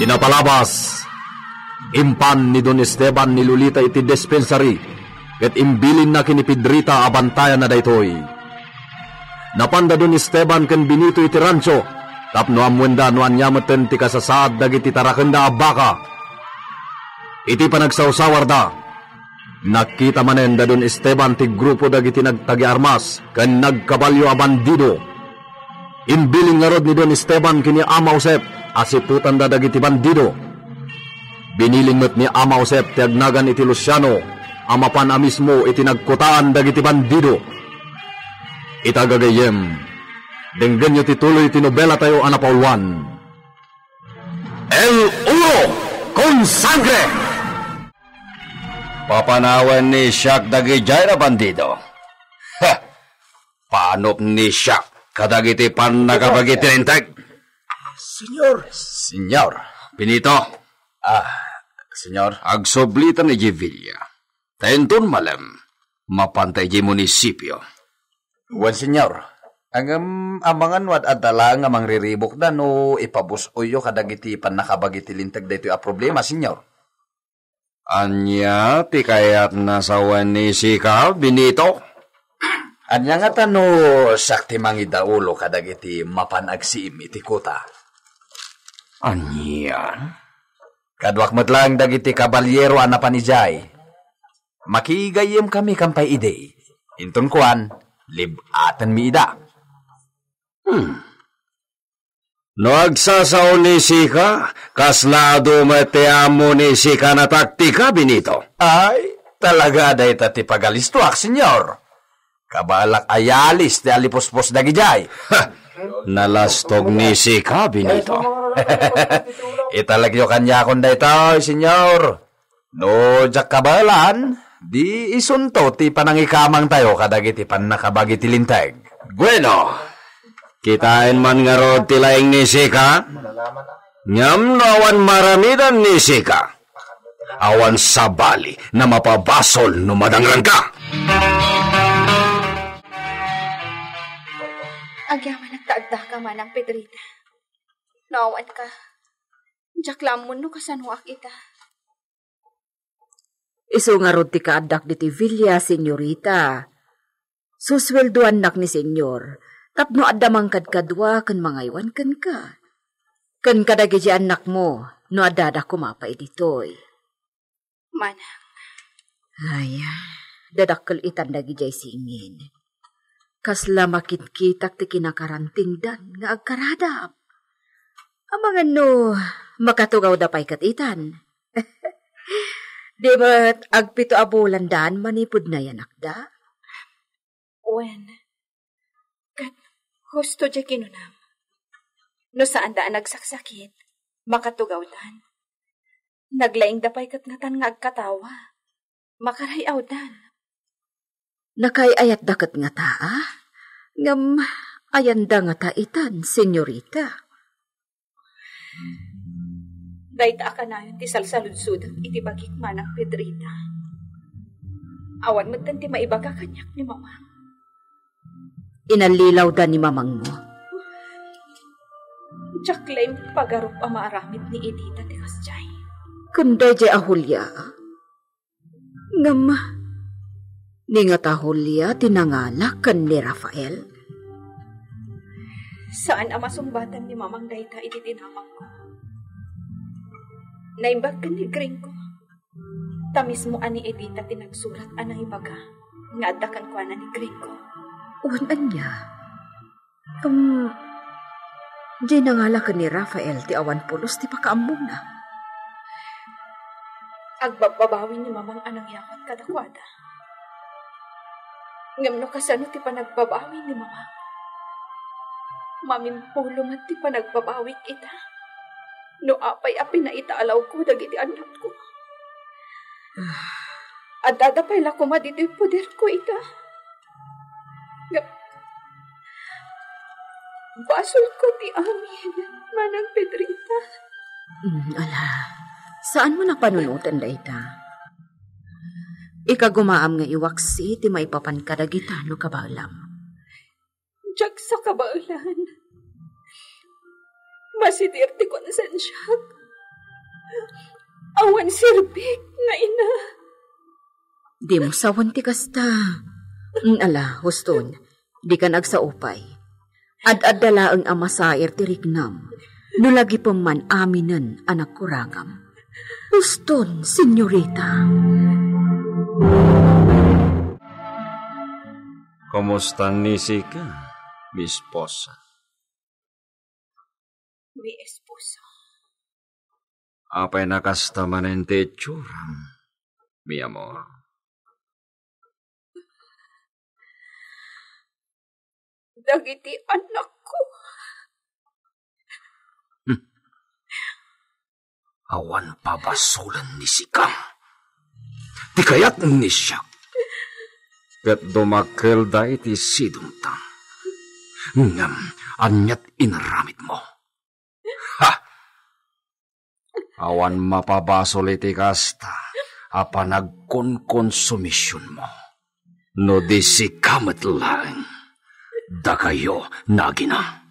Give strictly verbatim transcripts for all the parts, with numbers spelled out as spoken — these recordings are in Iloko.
Napalabas, impan ni Don Esteban ni Lolita iti dispensary, ket imbilinna ken ni Pedrita a bantayanna daytoy. Napan da Don Esteban ken Benito iti rancho, tapno ammoenda no ania metten ti kasasaad dagiti tarakenda a baka. Iti panagsawsawarda, nakita manen da Don Esteban ti grupo dagiti nagtagiarmas ken nagkabalio a bandido. Imbilin ngarud ni Don Esteban ken ni Ama Josep a siputanda dagiti bandido. Binilin met ni Ama Josep ti agnagan iti Luciano a mapan a mismo iti nagkutaan dagiti bandido. Ita gagayyem, denggenyo ti tuloy ti nobelatayo a napauluan. El Oro con Sangre! Papanawen ni Siak dagidiay a bandido. Ha! Panop ni Siak kadagiti pannakabagi ti Linteg. Senyor. Senyor. Benito. Ah, senyor. Agsublitan idiay villa. Ta inton malem, mapanta idiay munisipio. Wen, senyor. Ngem amangan no ad-adda laeng a mangriribukda no ipabus-oyyo kadagiti pannakabagi ti Linteg daytoy a problema, senyor. Ania ti kayatna sawen ni Sika, Benito? Ania ngata no siak ti mangidaulo kadagiti mapan agsiim iti kuta? Ania? Kaduak met laeng dagiti kabalyero a napan idiay. Makigayyemkami kan pay idi. Inton kuan, lib-atenmi ida. Hmm. No agsasao ni Sika, kasla adu met ti ammo ni Sika nataktika, Benito. Ay, talaga dayta ti pagalistoak, senyor. Kabaelak a yalis ti alipuspos dagidiay. Ha! Nalastog ni Sika, Benito. Italekyo kaniakon daytoy, senyor. No diak kabaelan, di isunto ti panangikamangtayo kadagiti pannakabagi ti Linteg. Bueno, kitaen man ngarud ti laing ni Sika. Ngem no awan maaramidan ni Sika, awan sabali a mapabasol no madangrangka. Agyamanak ta addaka, Manang Pedrita. No awanka, diak la ammo no kasanoak ita. Isu ngarud ti kaaddak diti villa, senyorita. Susueldoannak ni Senyor tapno adda mangkadkadua ken mangaywan kenka, ken kadagiti annakmo no addada koma pay ditoy. Manang. Ay, dadakkel itan dagidiay singin. Kasla makitkitak ti kinakarantingdan nga agkaradap. Amangan no makatugawda pay ket itan. Di met agpito a bulandan manipud nayanakda? Wen, ket husto diay kinunam. No saanda a nagsaksakit, makatugawdan. Naglaingda pay ket ngatan nga agkatawa. Makaray-awdan. Nakaay-ayatda ket ngata, a? Ngem ayanda ngata itan, senyorita. Dayta a kanayon ti salsaludsodek iti bagik, Manang Pedrita. Awan metten ti maibaga kaniak ni Mamang. Inallilawda ni mamangmo. Diak la impagarup a maaramid ni Edita ti kasdiay. Ken daydiay a Julia, ngem ni ngata Julia ti nangala ken ni Rafael? Saan a masungbatan ni Mamang dayta iti dinamagko. Naimbag ken ni Gringo. Ta mismo a ni Edita ti nagsurat a nangibaga nga adda kenkuana ni Gringo. Wen ania? Ngem, di nangala ken ni Rafael ti awan pulos ti pakaammona. Agbabbabawi ni Mamang a nangyawat kadakuada. Ngem no kasano ti panagbabawi ni Mamang? Mamimpulo met ti panagbabawik ita. No apay a pinaitaalawko dagiti annakko. Addada pay la koma ditoy poderko ita. Ngem, basolko ti amin, Manang Pedrita. Mm, ala, saan man a panunoten dayta. Ikagumaam nga iwaksi ti maipapan kadagita no kabaelam. Diak sa kabaelan. Masidir ti konsensiak. Awan serbik nga ina. Dimo sawen ti kasta. Mm, ala, huston, dika agsaupay. Ad-adda laeng a masair ti riknam, no lagipem man aminen a nagkurangam. Huston, senyorita. Kumusta ni sika, mi esposa? Mi esposa. Apay a kasta manen ti itsuram, mi amor? Dagiti anakko. Hmm. Awan pabasolen ni sika. Ti kayat ni siak. Ket dumakkelda iti sidongtan. Ngem aniat inaramidmo? Ha! Awan mapabasol iti kasta a panagkonkonsumisionmo. No di sika met laeng, dakayo nagina.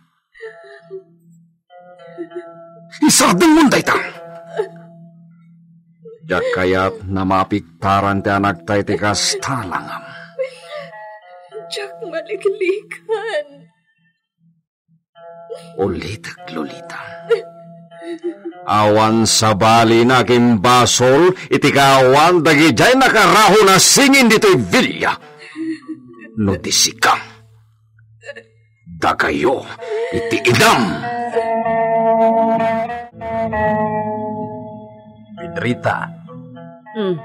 Isardengmon dayta! Diak kayat a mapigtaran ti anakta iti kasta langam. Diak maliklikan. Ulitek, Lolita. Awan sabali nga agimbasol iti kaawan dagidiay nakarahon a singin ditoy villa. No di sika, dakayo iti inam. Pedrita. Hmm.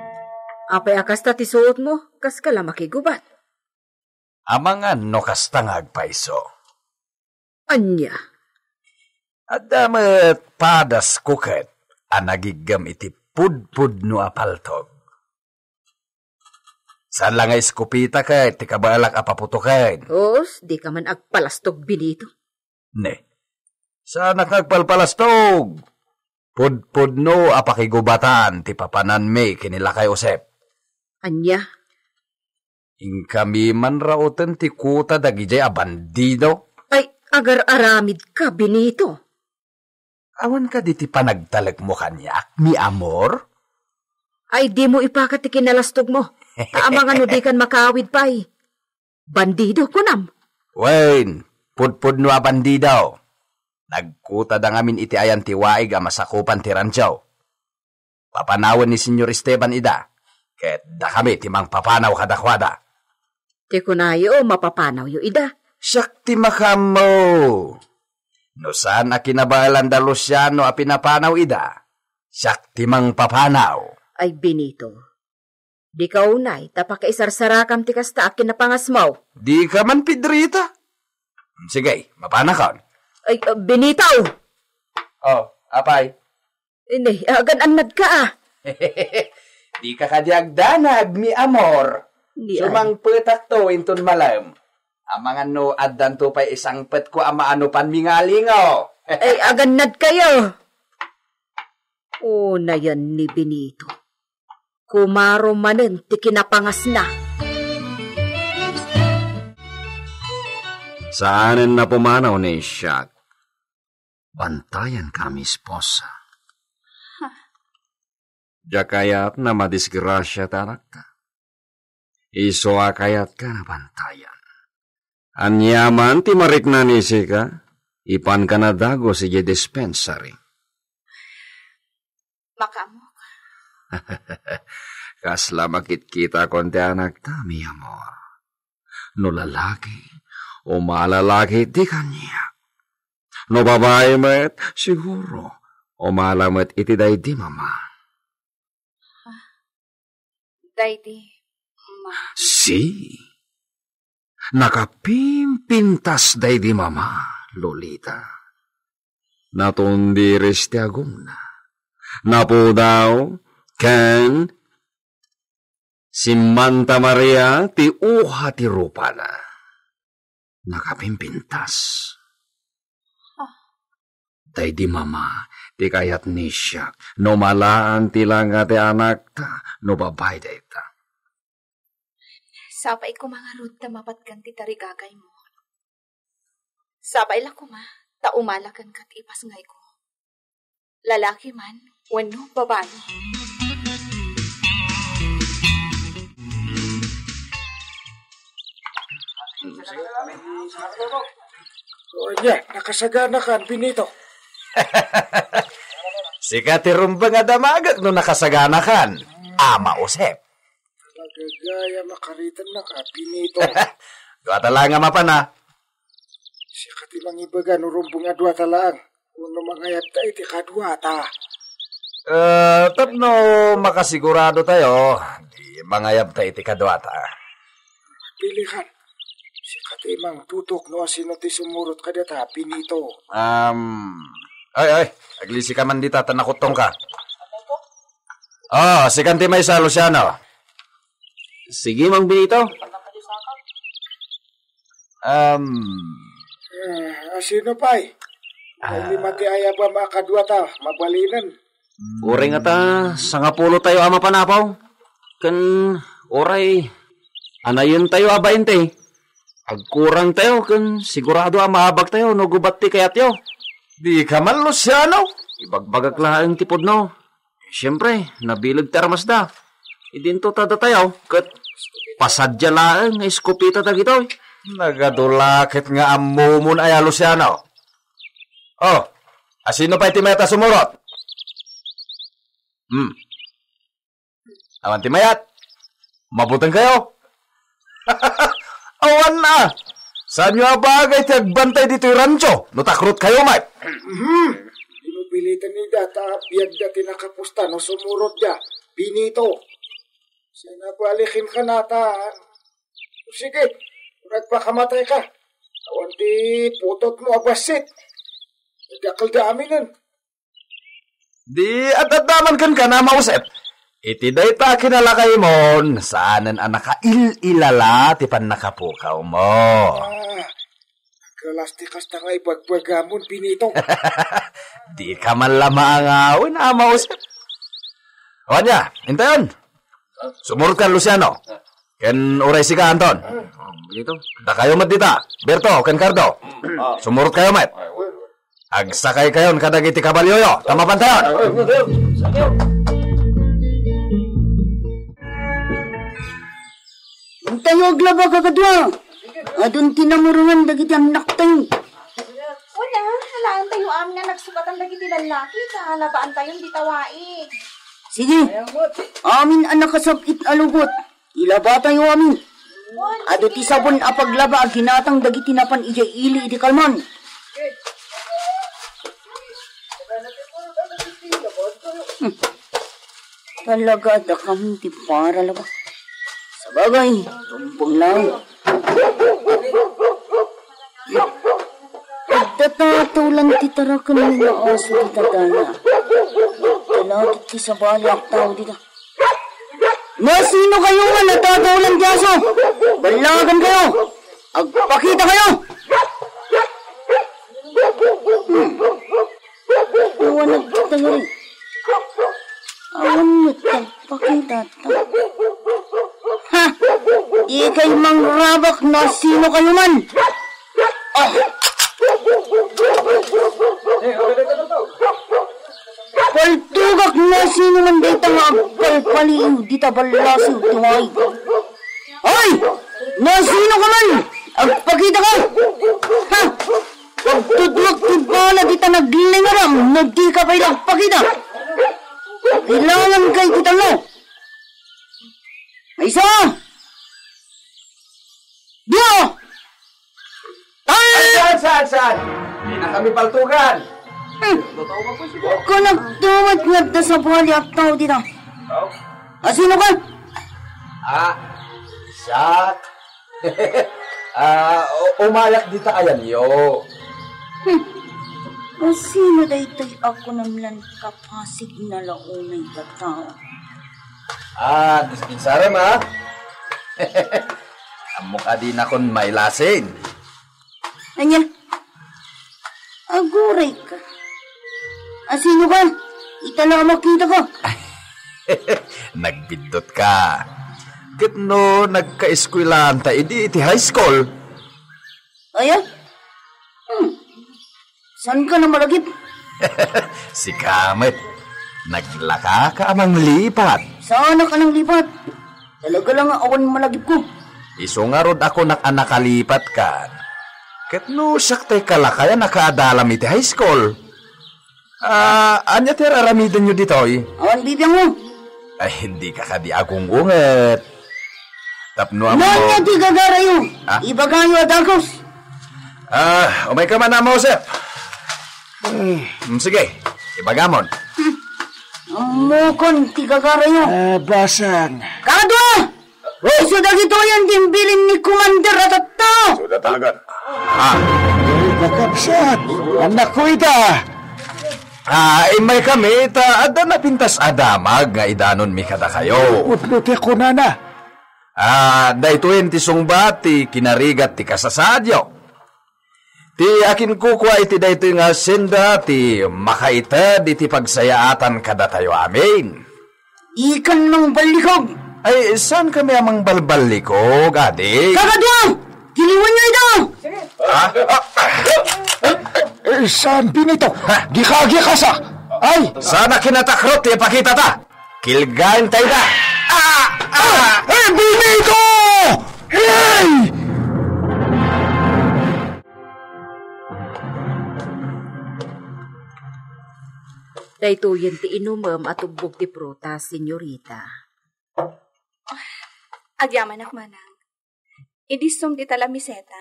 Apay a kasta ti suotmo? Kaska la makigubat. Amangan no kasta nga agpayso. Ania? Adda met padasko ket a nagiggem iti pudpudno a paltog. Saan la nga eskopeta ket ti kabaelak a paputoken. Os, dika man agpalastog, Benito. Ne, saanak nga agpalpalastog. Pudpudno a pakigubatan ti papananmi ken ni Lakay Josep. Ania? Inkami man rauten ti kuta dagidiay a bandido. Ay, agar-aramidka, Benito. Awan kadi ti panagtalekmo kaniak, mi amor? Ay, dimo ipakat ti kinalastogmo. Ta amangan no dikan makaawid pay. Bandido, kunam? Wen, pudpudno a bandido. Nagkutada ngamin iti ayan ti waig a masakupan ti rancho. Papanawen ni Señor Esteban ida, ket dakami ti mangpapanaw kadakuada. Ti kunayo, mapapanawyo ida? Siak ti makaammo. No saan a kinabaelan da Luciano a pinapanaw ida, siak ti mangpapanaw. Ay, Benito, dika unay ta pakaisarsarakam ti kasta a kinapangasmo. Dika man, Pedrita. Sige, mapanakon. Ay, uh, Benito! Oh, apay? Ini, agan-annadka, ah. Dika kadi agdanag, mi amor. Ni ay. Sumangpetakto inton malem. Amangan no addanto pay isangpetko a maanupanmi nga alingo. Ay, agannadkayo. Unayen ni Benito. Kumaro manen ti kinapangasna. Saanen a pumanaw ni Siak. Bantayanka, mi esposa. Diak kayat a madisgrasia ti anakta. Isu a kayatka a bantayan. Aniaman ti marikna ni sika, ipanka na dagus idiay dispensary. Makaammoka. Kasla makitkitakon ti anakta, mi amor. No lalaki, umala la ketdi kaniak. No babai met, siguro, umala met iti daydi mama. Daydi ma- Si? Nakapimpintas daydi mama, Lolita. Natundiris ti agongna. Napudaw ken simmanta Maria ti uha ti rupana. Nakapimpintas. Ah. Daydi mama ti kayat ni Siak, no malaan ti langa ti anakta, no babai dayta. Sapay koma ngarud ta mapatgan ti tarigagaymo. Sapay la koma ta umala kenka ti ipasngayko. Lalaki man wenno babai. O, ania, nakasaganakan, Benito? Sika ti rumbeng a damagek no nakasaganakan, Ama Josep. Talaga gayam a karitennak, Benito. Duata laeng a mapan, a. Sika ti mangibaga no rumbeng a duata laeng, wenno mangayabta iti kaduata. Eh, tapno makasigurado tayo, di mangayabta iti kaduata. Pilikan. Sika ti mangtutok no asino ti sumurot kadata, Benito. Um, ay, ay, aglisi ka man dita, ta nakuttong ka. Oh, sikan ti maysa, Luciano. Sige, Mang Benito. Um, Eh, asino pay? Ah. Ay, lima ti ayabam a kaduata, mabalinen. Uray ngata, sangapulo tayo a mapan, Apo. Ken uray, anayon tayo a bainte. Agkurang tayo, ken sigurado a maabag tayo no gubat ti kayatyo. Di ka man, Luciano. Ibagbagak laeng ti pudno. Siempre, nabileg ti armasda. Idinto ta datayo, ket pasadia laeng nga iskopeta dagitoy. Nagadu la ket nga ammomon aya, Luciano. Oh, asino pay ti mayat a sumurot? Hmm. Awan ti mayat. Mabuteng kayo. Awan na. Saanyo a bagay ti agbantay ditoy rancho no takrot kayo met? Mhm. Pinupilitan ni da ta biagda ti nakapusta no sumurot da. Benito. Sana balikin ka nata. Sige, nagpakamatay ka. Awan ti putot mo a bassit. Nagdakkel da aminen. Di ad-addaman kenka, Ama Josep. Iti dayta kinalakaymon, saanen a nakail-ilala ti pannakapukaw mo. Ah, nagkalas ti kasta nga ibagbagamon, Benito. Di ka man la maangawen, Ama Josep. O ania, intayon. Sumurot ka, Luciano. Ken uray sika, Anton. Dakayo met dita. Berto ken Cardo. Sumurot kayo met. Agsakay kayon kadagiti kabalioyo, ta mapantayon. Intayo aglaba, kakadua. Adun ti namurongan dagiti annaktayo. Wala, alaentayo amin a nagsukatan dagiti lallaki, ta labaantayon dita wai. Sige, amin a nakasab-it a lugot, ilabatayo amin. Adu ti sabon a paglaba a ginatang dagiti napan idiay ili iti kalman. Hmm. Talaga, dakami ti para laba. Sabagay, tumbong lang. Agtatatulan ti taraken nga aso ti tatana. Talagit ti sabali a tao dita. Nasino kayo nga natatawalan ti aso? Ballagan kayo! Agpakita kayo! Hmm. Awan nagtatangari. Awan met nagpakita ta. Ha! Di kayo mangrabak, nasino kayo man? Ah! Paltugak, nasino man dayta nga agpalpaliiw dita ballasiw ti wai. Ay! Nasino ka man? Agpakita ka! Ha! Pagtudlok ti bala dita naglingaram no di ka pay agpakita. Kailangan ka iti talno. Maysa! Dua! Ay, saan, saan, saan? Di na kami paltugan. Hmm. Kung nagtumat nga adda sabali a tao dita. Oh. Asino ka? Ah, siak. Ah, u-, umayak dita ayanyo. Hmm. Asino daytoy a kunam lan kapasig na launay nga tao? Ah, dispensarem, ah. Ammok a dinakon mailasin. Ania? Aguray ka. Asino ka? Ita la a makita ka. Nagbiddut ka. Ket no nagkaeskuelaan ta idi iti high school. Aya? Hmm. Saan ka na malagip? Sika met. Naglakaka a manglipat. Saanak a nanglipat. Talaga la nga awan malagipko. Isu ngarud a kunak a nakalipat kan. Ket no siak tay kalakayan a kaadalam iti high school. Ah, ania ti ar-aramidenyo ditoy? Awan bibiangmo. Ay, dika kadi agung-unget. Tapno ammo. Ania ti gagarayo? Ah? Ibagayo a dagus. Ah, umayka man, Ama Josep. Mm, sige, ibagamon. Ammokon ti gagarayo. Ah, basang. Kadua! Isu dagitoyen ti imbilin ni Commander a tattao. Isu datagan. Ah. Ay, kakabsat. Anak ko ida. Ah, immay kami, ta adda napintas a damag nga idanonmi kadakayo. Pudno ti kunana. Ah, daytoyen ti sungbat ti kinarigat ti kasasaadyo. Ti akinkukua iti daytoy nga senda ti makaited iti pagsayaatan kadatayo amin. Ikan mangballikog. Ay, saan kami a mangbalballikog, adi? Kakadua! Kiliwanyo ida! Ha? Ah, Eh, saan, Benito? Ha? Gika, gika sa! Ay! Saan a kinatakrot ti ipakita ta? Kilgaen tayo na! Ah! Ah! Eh, Benito! Hey! Daytoyen ti inumem a tubbog ti prutas, senyorita. Agyamanak, manang. Idissom dita lamiseta.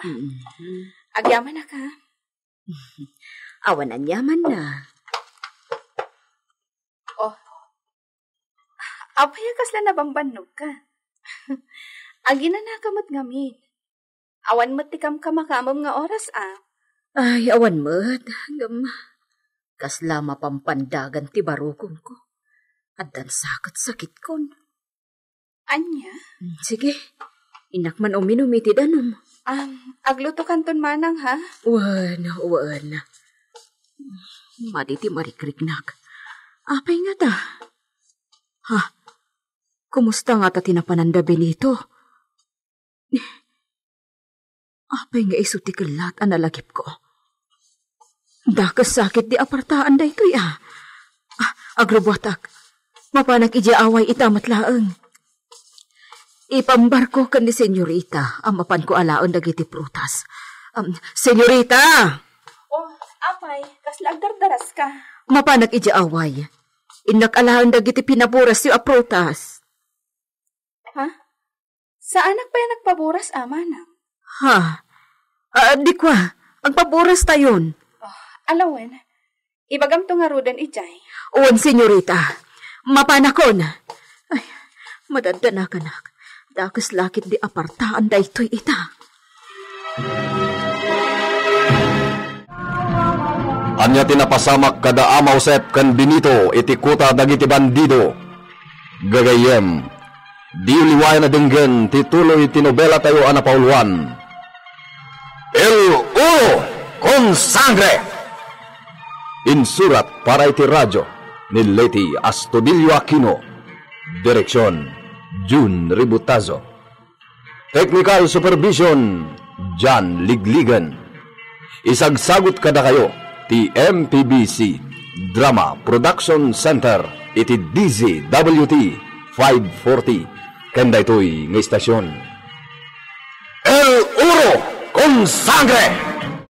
Mhm. Agyamanak, ha? Awan aniamanna. Oh. Apay a kasla nabambannogka? Aginanaka met ngamin. Awan met ti kamkamakamem nga oras, a. Ay, awan met. Ngem, kasla mapampandagan ti barukongko. Addan sa ket sakitkon. Ania? Mm, sige. Innak man uminum iti danum. Am, aglutokanton manang, ha? Wen, wen. Madi ti marikriknak. Apay ngata? Ha? Kumusta ngata ti napananda, Benito? Apay nga isu ti kellat a nalagipko? Dakes sakit di apartaan daytoy, a. Ah, agrubuatak. Mapanak idiay away ita met laeng. Ipambarko ken ni senyorita a mapanko alaen dagiti prutas. Um, senyorita! Oh, apay, kasla agdardaraska? Mapanak idiay away. Innak alaen dagiti pinaburasyo a prutas. Ha? Saanak pay a nagpaburas, a, manang? Ha? Ah, di kua, agpaburas tayon. Oh, ala wen. Ibagamto ngaruden idiay. Wen, senyorita. Mapanakon. Ay, madaddanakanak. Dakes lakit di apartaan daytoy ita. Ania ti napasamak kada Ama Josep ken Benito iti kuta dagiti bandido? Gagayyem, di liwayan a denggen ti tuloy ti nobela tayo a napauluan, El Oro con Sangre. Insurat para iti radio ni Leti Astudillo Aquino. Direksyon, Jun Ributazo. Technical supervision, John Ligligan. Isagsagut kadakayo ti M P B C Drama Production Center iti D Z W T five forty ken daytoy nga istasyon. El Oro con Sangre!